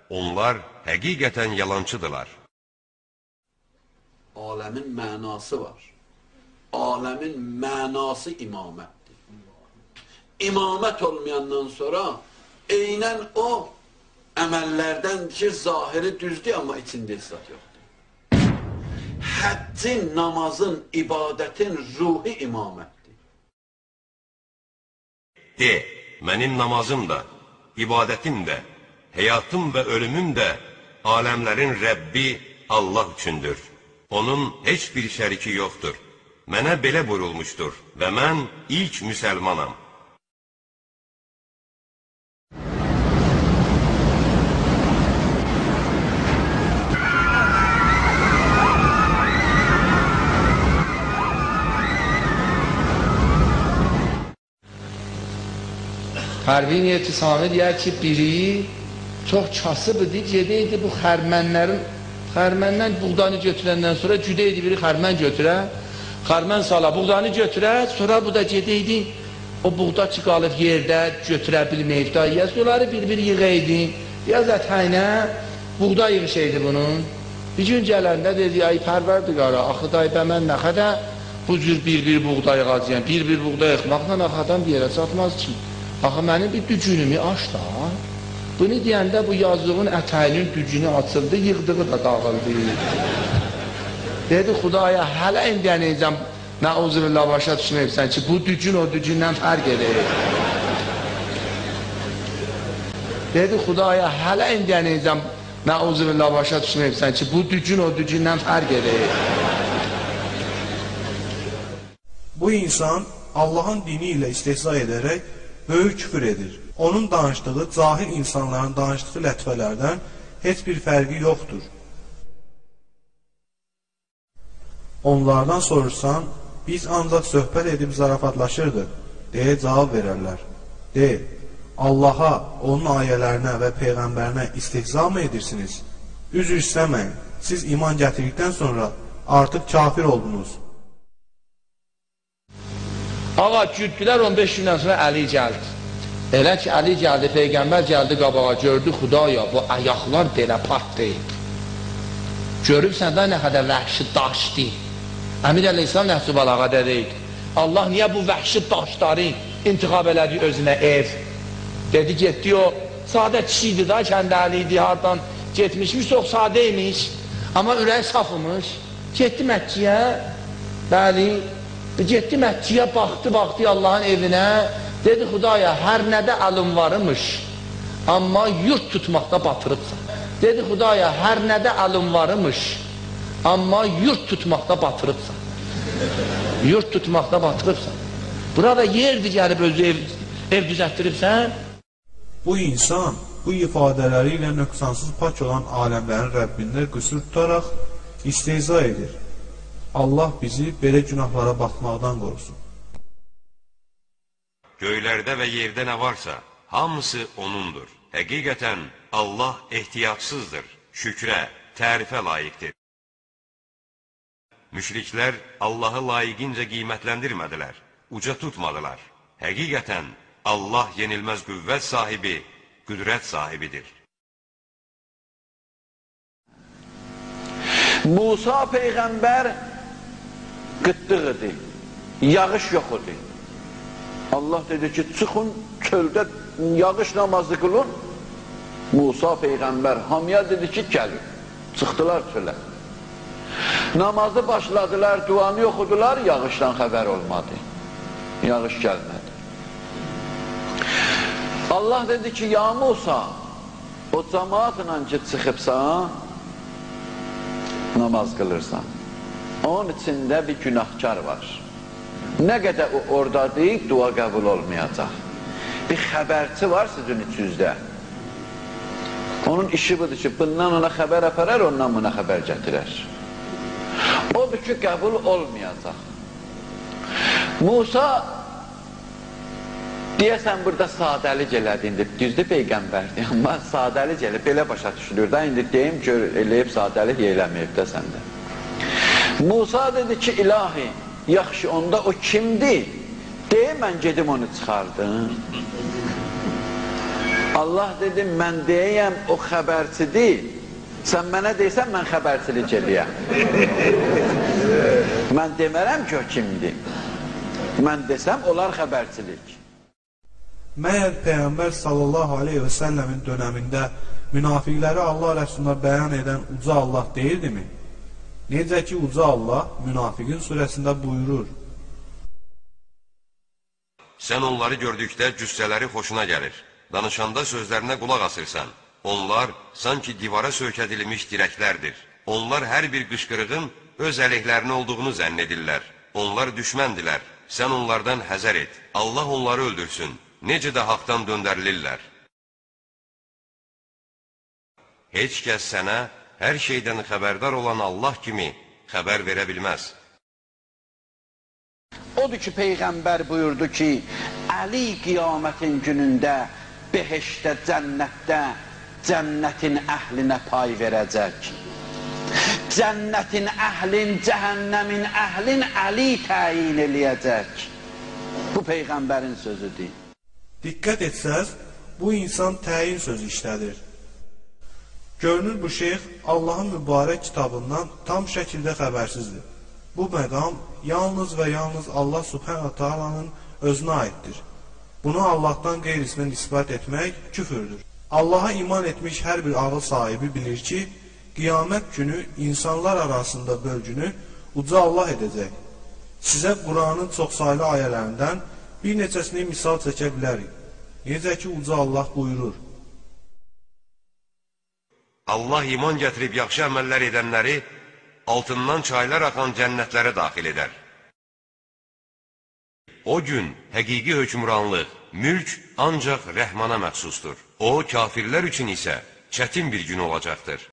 Onlar həqiqətən yalançıdırlar. Aləmin mənası var. Aləmin mənası imamətdir. İmamət olmayandan sonra eynən o əməllərdən ki, zahiri düzdür, amma içində zat yoxdur. Həccin, namazın, ibadətin ruhi imamətdir. De, mənim namazım da, ibadətim də, həyatım və ölümüm də aləmlərin Rəbbi Allah üçündür. Onun heç bir şəriki yoxdur. Mənə belə buyurulmuşdur və mən ilk müsəlmanam. Pərvin Yetisami deyər ki, biri çox kasıb idi, gedəydi bu xərmənlərin, xərməndən buğdanı götürəndən sonra güdəydi biri xərmən götürə, xərmən sala buğdanı götürə, sonra bu da gedəydi, o buğda ki qalıb yerdə götürə bilməyib da, yiyəsə onları bir-bir yığəydi, yaz ətəyinə buğda yığışaydı bunun. Bir gün gələndə dedi, ay pərverdigara, axı day bə mən nə qədər bu cür bir-bir buğda yığacağam, bir-bir buğda yığmaqla axı adam bir yerə çatmaz ki. Axı mənim bir dücünümü aç da. Bunu deyəndə bu yazığın ətəyinin dücünü açıldı, yığdığı da dağıldı. Dedi, Xudaya, hələ indiyənəcəm, nəuzubillah başa düşməyibsən ki, bu dücün o dücündən fərq edir. Dedi, Xudaya, hələ indiyənəcəm, nəuzubillah başa düşməyibsən ki, bu dücün o dücündən fərq edir. Bu insan Allahın dini ilə istehza edərək böyük küfür edir. Onun danışdığı cahil insanların danışdığı lətifələrdən heç bir fərqi yoxdur. Onlardan soruşsan, biz ancaq söhbət edib zarafatlaşırdıq, deyə cavab verərlər. De, Allaha, onun ayələrinə və Peyğəmbərinə istehza mı edirsiniz? Üzr istəməyin, siz iman gətirdikdən sonra artıq kafir oldunuz. Ağa, güddülər 15 gündən sonra Əli gəldi. Elə ki, Əli gəldi, Peyğəmbər gəldi qabağa, gördü, Xudaya, bu ayaqlar belə partlayıb. Görübsən də nə qədər vəhşi daşdı. Əmir əleyhissalam Nəhcü Bəlağədə deyid. Allah niyə bu vəhşi daşları intixab elədi özünə ev? Dedi, getdi o, sadə kişi idi da, kəndəli idi, hardan getmişmiş, çox sadə imiş. Amma ürəyi saf imiş. Getdi Məkkiyə, bəli, getdi Məkkiyə, baxdı, baxdı Allahın evinə. Dedi, Xudaya, hər nədə əlim varımış, amma yurt tutmaqda batırıbsan. Dedi, Xudaya, hər nədə əlim varımış, amma yurt tutmaqda batırıbsan. Yurt tutmaqda batırıbsan. Burada yerdir gəlib özü ev düzəltdiribsən. Bu insan bu ifadələri ilə nöqsansız pak olan aləmlərin Rəbbində qüsur tutaraq istehza edir. Allah bizi belə günahlara batmaqdan qorusun. Göylərdə və yerdə nə varsa, hamısı O'nundur. Həqiqətən Allah ehtiyacsızdır, şükrə, tərifə layiqdir. Müşriklər Allahı layiqincə qiymətləndirmədilər, uca tutmadılar. Həqiqətən Allah yenilməz qüvvət sahibi, qüdrət sahibidir. Musa Peyğəmbər qıtlıq idi, yağış yox idi. Allah dedi ki, çıxın çöldə yağış namazı qılın. Musa Peyğəmbər hamıya dedi ki, gəlin. Çıxdılar çölə. Namazı başladılar, duanı oxudular, yağışdan xəbər olmadı. Yağış gəlmədi. Allah dedi ki, ya Musa, o cəmaatla ki çıxıbsan, namaz qılırsan. Onun içində bir günahkar var. Nə qədər o oradadır, dua qəbul olmayacaq. Bir xəbərçi var sizin içinizdə. Onun işi budur ki, bundan ona xəbər aparar, ondan buna xəbər gətirər. Odur ki, qəbul olmayacaq. Musa, deyəsən burada sadəlik elədi, indi düzdür Peyğəmbərdir, amma sadəlik elədi, belə başa düşülür da, indi deyim, gör, eləyib sadəlik eləməyib də səndə. Musa dedi ki, ilahi, yaxşı, onda o kimdir? Deyə, mən gedim onu çıxardım. Allah dedi, mən deyəyəm, o xəbərçi deyil. Sən mənə deysən, mən xəbərçilik eləyəm. Mən demərəm ki, o kimdir. Mən desəm, olar xəbərçilik. Məyər Peyğəmbər sallallahu aleyhi və səlləmin dönəmində münafiqləri Allah Rəsuluna bəyan edən Uca Allah deyildimi? Necə ki, Uca Allah Münafiqin surəsində buyurur. Sən onları gördükdə cüssələri xoşuna gəlir. Danışanda sözlərinə qulaq asırsan. Onlar sanki divara söykədilmiş dirəklərdir. Onlar hər bir qışqırığın öz əleyhlərinə olduğunu zənn edirlər. Onlar düşməndilər. Sən onlardan həzər et. Allah onları öldürsün. Necə də haqdan döndərilirlər. Heç kəs sənə hər şeydən xəbərdar olan Allah kimi xəbər verə bilməz. Odur ki, Peyğəmbər buyurdu ki, Əli qiyamətin günündə behişdə, cənnətdə cənnətin əhlinə pay verəcək. Cənnətin əhlin, cəhənnəmin əhlin Əli təyin eləyəcək. Bu Peyğəmbərin sözüdür. Diqqət etsəz, bu insan təyin sözü işlədir. Görünür bu şeyx Allahın mübarək kitabından tam şəkildə xəbərsizdir. Bu məqam yalnız və yalnız Allah Subhanahu Taala'nın özünə aiddir. Bunu Allahdan qeyrisinə nisbət etmək küfürdür. Allaha iman etmiş hər bir ağıl sahibi bilir ki, qiyamət günü insanlar arasında bölgünü Uca Allah edəcək. Sizə Quranın çoxsaylı ayələrindən bir neçəsini misal çəkə bilərik. Necə ki, Uca Allah buyurur. Allah iman gətirib yaxşı əməllər edənləri altından çaylar axan cənnətlərə daxil edər. O gün həqiqi hökmranlıq, mülk ancaq Rəhmana məxsusdur. O, kafirlər üçün isə çətin bir gün olacaqdır.